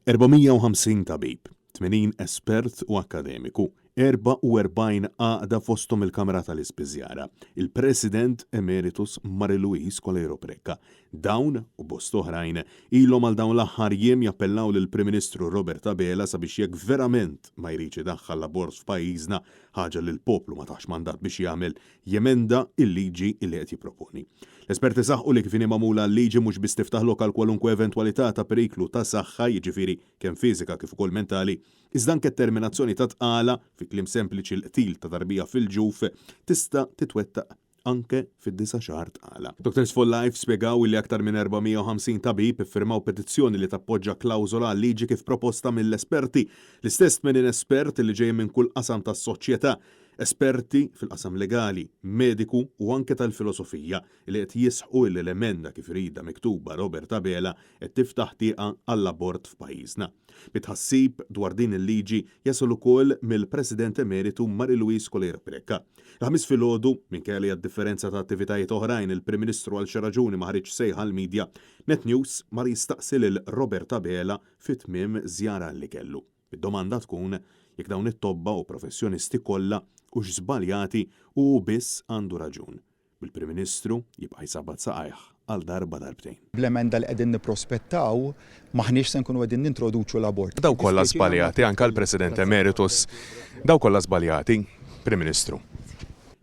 450 tabib, 80 espert u akkademiku, 44 għaqda fosthom il-Kamra tal-Ispiżjara, il-President Emeritus Marie-Louise Coleiro Preca. Dawn, u bosta oħrajn, ilhom għal dawn l-aħħar jiem jappellaw lill-Prim Ministru Robert Abela sabiex jekk verament ma jridx idaħħal l-abort f'pajjiżna, ħaġa li l-poplu ma tahx mandat biex jagħmel, jemenda l-liġi li qed jipproponi. L-esperti saħqu li kif inhi magħmula l-liġi mhux biss tiftaħ lok għal kwalunkwe eventwalità ta' periklu ta' saħħa, jiġifieri kemm fiżika kif ukoll mentali, iżda anke t-terminazzjoni ta' tqala, fi kliem sempliċi l-qtil ta' tarbija fil-ġuf, tista' titwettaq anke fid-disa' xahar tqala. Doctors for Life spjegaw li aktar minn 450 tabib iffirmaw petizzjoni li tappoġġa klawżola għal-liġi kif proposta mill-esperti. L-istess 80 espert li ġejjin minn kull qasam tas-soċjetà Esperti fil-qasam legali, mediku u anke tal-filosofija li qed jisħqu illi l-emenda kif iridha miktuba Robert Abela qed tiftaħ tieqa għall-abort f'pajjiżna. Bi tħassib dwar din il-liġi jasal ukoll mill-President Emeritu Marie Louise Coleiro Preca. Il-Ħamis filgħodu, minkejja li għad-differenza ta' attivitajiet oħrajn il-Prim Ministru għal xi raġuni ma ħariġx sejħa għall-media, Net News mar jistaqsi lil Robert Abela fi tmiem żjara li kellu. Id-domanda tkun jekk dawn it-tobba u professjonisti kollha hux żbaljati u hu biss għandu raġun. Bil-Prim Ministru jibqa' jsabbat saqajh għal darba darbtejn. Bl-emenda li qegħdin nipprospettaw, m'aħniex se nkunu qegħdin nintroduċu l-abort. Dawk kollha żbaljati, anke l-President Emeritus, dawk kollha żbaljati, Prim Ministru.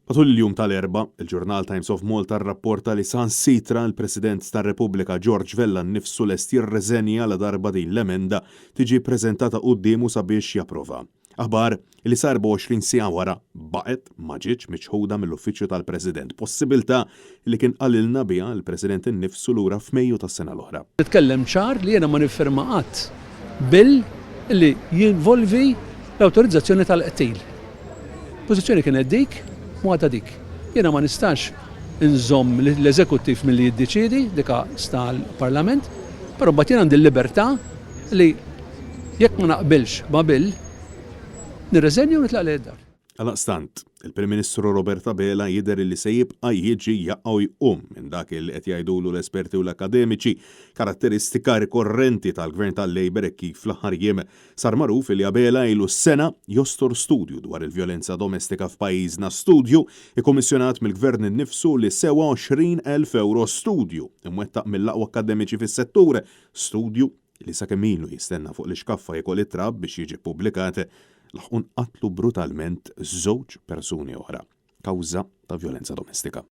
Matul il-jum tal-Erbgħa, il-ġurnal Times of Malta rrapporta li saħansitra l-President tar-Repubblika George Vella nnifsu lest jirreżenja ladarba din l-emenda tiġi ppreżentata quddiemu sabiex japprova. Aħbar li sa 24 siegħa wara baqgħet ma ġietx miċħuda mill-Uffiċċju tal-President, possibiltà li kien qalilna biha l-President innifsu lura f'Mejju tas-sena l-oħra. Nitkellem ċar li jiena ma niffirma qatt bill li jinvolvi l-awtorizzazzjoni tal-qtil. Pożizzjoni kienet dik u għadha dik. Jiena ma nistax inżomm l-eżekuttiv milli jiddeċiedi, dik sta għall-Parlament, però mbagħad jien għandi l-libertà li jekk ma naqbilx ma' bill, nirreżenja u nitlaq lejn id-dar. Għaldaqstant, il-Prim Ministru Robert Abela jidher li se jibqa' jiġi jaqa' u jqum minn dak li qed jgħidulu l-esperti u l-akkademiċi, karatteristika rikorrenti tal-Gvern tal-Labour hekk kif fl-aħħar jiem Sar magħruf li Abela ilu sena jostor studju dwar il-vjolenza domestika f'pajjiżna, studju ikkummissjonat mill-Gvern innifsu li sewa 20,000 ewro, studju imwettaq mill-aqwa akkademiċi fis-settur, studju li sakemm ilu jistenna fuq l-ixkaffa jiekol it-trab biex jiġi ppubblikat, laħqu nqatlu brutalment żewġ persuni oħra kawża ta' vjolenza domestika.